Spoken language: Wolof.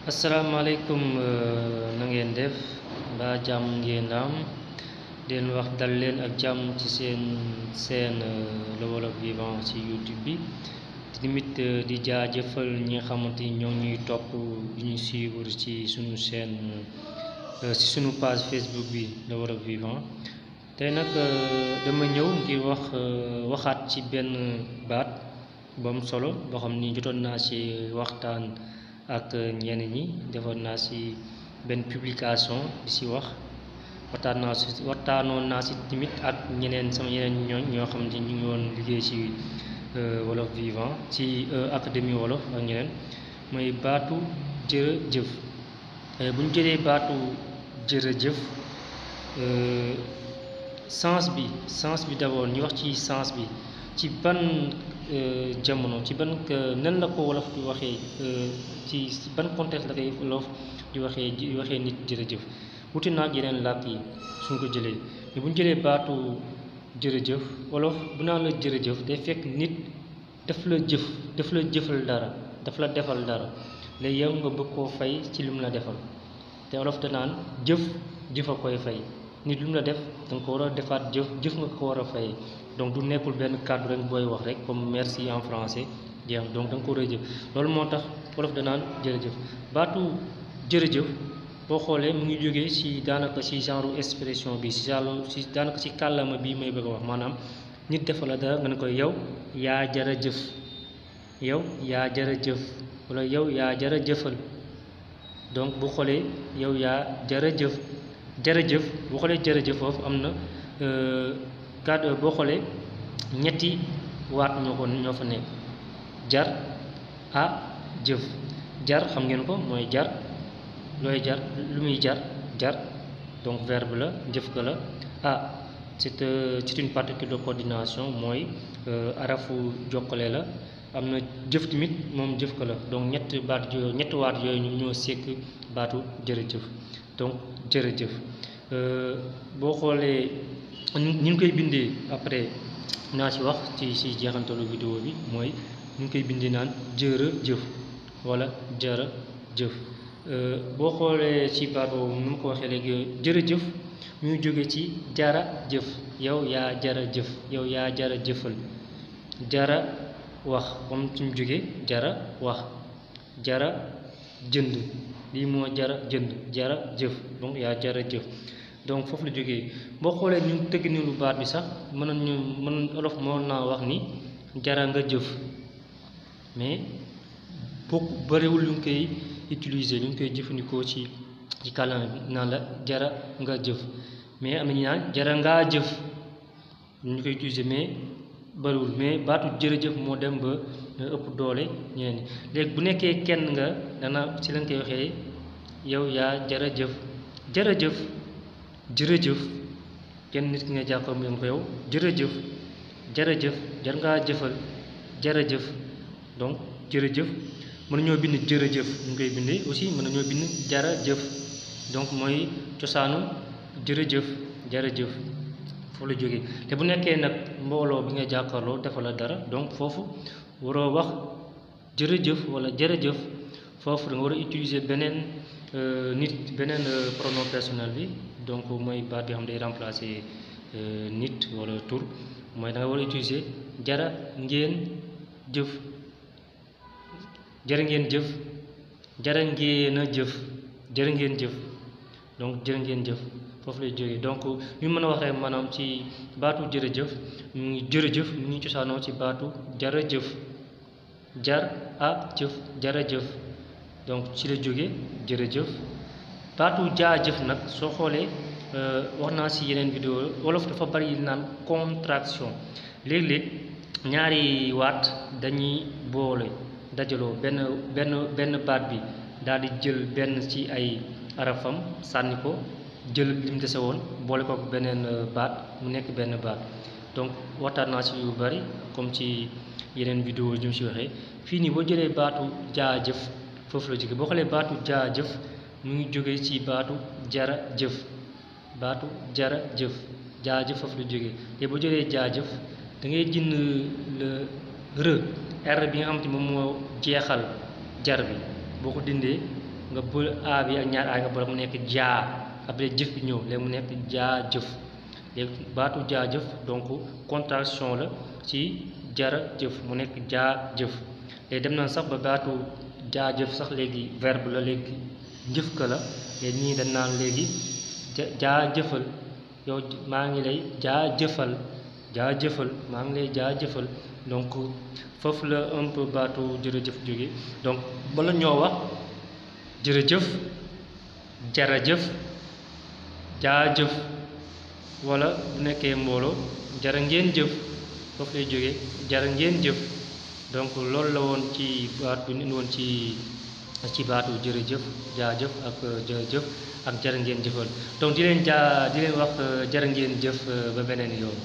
asalaamaaleykum na ngeen def mbaa jàmm ngeen am den wax dal leen ak jàmm ci seen le Wolof Vivant ci YouTube bi tamit di jaajëfal ñi nga xamante ni ñoo ñuy topp di ñu suivre ci sunu chaîne ci sunu page Facebook bi le Wolof Vivant tey nag dama ñëw ngir waxaat ci benn baat bu am solo boo xam ni jotoon naa ci waxtaan ak ñenn ñi defoon naa ci benn publication di ci wax waxtaanoon naa ci tamit ak sama ñeneen ñoo xam ne ñu ngi woon liggéey ci Wolof Vivant ci académie wolof ak ñeneen mooy baatu jërëjëf bu ñu jëlee baatu jërëjëf sens bi d'abord ñu wax ci sens bi ci ban jamono ci ban nan la ko wolof di waxee ci ban contexte la koy wolof di waxee nit jërëjëf wuti naa ak yeneen làkk yi suñ ko jëlee mais bu ñu jëlee baatu jërëjëf wolof bu naan la jërëjëf day fekk nit daf la jëfal dara daf la defal dara léegi yow nga bëgg koo fay ci lu mu la defal te wolof danaan jëf a koy fay nit lu mu la def danga ko war a defaat jëf nga ko war a fay donc du nekkul benn kàddu rek booy wax rek comme merci en français jeex donc da nga ko war a jëf loolu moo tax wolof danaan jërëjëf baatu jërëjëf boo xoolee mu ngi jógee ci daanaka ci genre expression bi ci daanaka ci kàllaama bi may bëgg a wax maanaam nit defal la dara nga ne ko yow yaa jara jëf wala yow yaa jara jëfal donc bu xoolee yow yaa jara jërëjëf boo xoolee jërëjëf foofu am na kàddu boo xoolee ñetti waat ñoo fa nekk jar a jëf jar xam ngeen ko mooy jar looy jar lu muy jar donc verbe la jëf ka la c'est une particule de coordination mooy arafu jokkale la am na jëf tamit moom jëf ka la donc ñetti waat yooyu ñu ñoo sekk baatu jërëjëf donc jërëjëf boo xoolee ñu ngi koy bindee après naa ci wax ci jeexantalu vidéo bi mooy ñu ngi koy bindee naan jërëjëf wala jërëjëf boo xoolee ci baat boobu nu ma ko waxee léegi jërëjëf ñu ngi jóge ci jara jëf yow yaa jara jëf yow yaa jara jëfal jara wax comme ci mu jógee jara wax jara jënd lii moo jara jënd jara jëf donc yaa jara jëf donc foofu la jógee boo xoolee ñu tëgg ni lu baat bi sax mën olof moo naa wax ni jara nga jëf mais bokk bariwul lu ñu koy utiliser lu ñu koy jëfandikoo ci kàllaama bi naan la jara nga jëf mais am na ñu naan jara ngaa jëf ñu koy utiliser mais bariwul mais baatu jërëjëf moo dem ba ëpp doole ñeneen léegi bu nekkee kenn nga dana ci lañ koy waxee yow yaa jërëjëf jërëjëf kenn nit ki nga jàppam nga ko yow jërëjëf jar ngaa jëfal jërëjëf donc jërëjëf mën nañoo bind jërëjëf ñu koy bindee aussi mën nañoo bind jërëjëf donc mooy cosaanu jërëjëf foofu la jógee te bu nekkee nag mbooloo bi nga jàkkaarloo defal la dara donc foofu waroo wax jërëjëf wala jërëjëf foofu da nga war a utiliser beneen pronom personnel bi donc mooy baat bi xam day remplacer nit wala tur mooy da nga war a utiliser jara ngeen jëf jërë ngeen jëf jara ngeen a jëf jërë ngeen jëf donc jërë ngeen jëf foofu lay jógee donc ñu mën a waxee maanaam ci baatu jërëjëf mu ngi cosaanoo ci baatu jara jëf jar a jëf jara jëf donc ci la jógee jërëjëf baatu jaajëf nag soo xoolee wax naa ci yeneen vidéo wolof dafa bari naan contraction léeg-léeg ñaari waat dañuy boole dajaloo benn baat bi daal di jël benn ci ay arafam sànni ko jël li mu dese woon boole ko beneen baat mu nekk benn baat donc waxtaan naa ci yu bari comme ci yeneen vidéo yi ñu ci waxee fii nii boo jëlee baatu jaajëf foofu la jóge boo xoolee baatu jaajëf mu ngi jógee ci baatu jara jëf jaajëf foofu la jógee te boo jëlee jaajëf da ngay jënd le r bi nga xamante moom moo jeexal jar bi boo ko dindee nga boole a bi ak ñaar a nga boole mu nekk jaa après jëf bi ñëw léegi mu nekk jaa jëf léegi baatu jaa jëf donc contraction la ci jara jëf mu nekk jaa jëf léegi dem na sax ba baatu jaa jëf sax léegi verbe la léegi jëf ka la léegi nii dañ naan léegi jaa jëfal yow maa ngi lay jaa jëfal maa ngi lay jaa jëfal donc foofu la un peu baatu jërëjëf jóge donc bala ñoo wax jërëjëf jarajëf jaajëf wala bu nekkee mbooloo jara ngeen jëf foofu lay jóge jara ngeen jëf donc loolu la woon ci baat bu ñu indi woon ci baatu jërëjëf jaajëf ak jërëjëf ak jara ngeen jëfal donc di leen wax jara ngeen jëf ba beneen yoon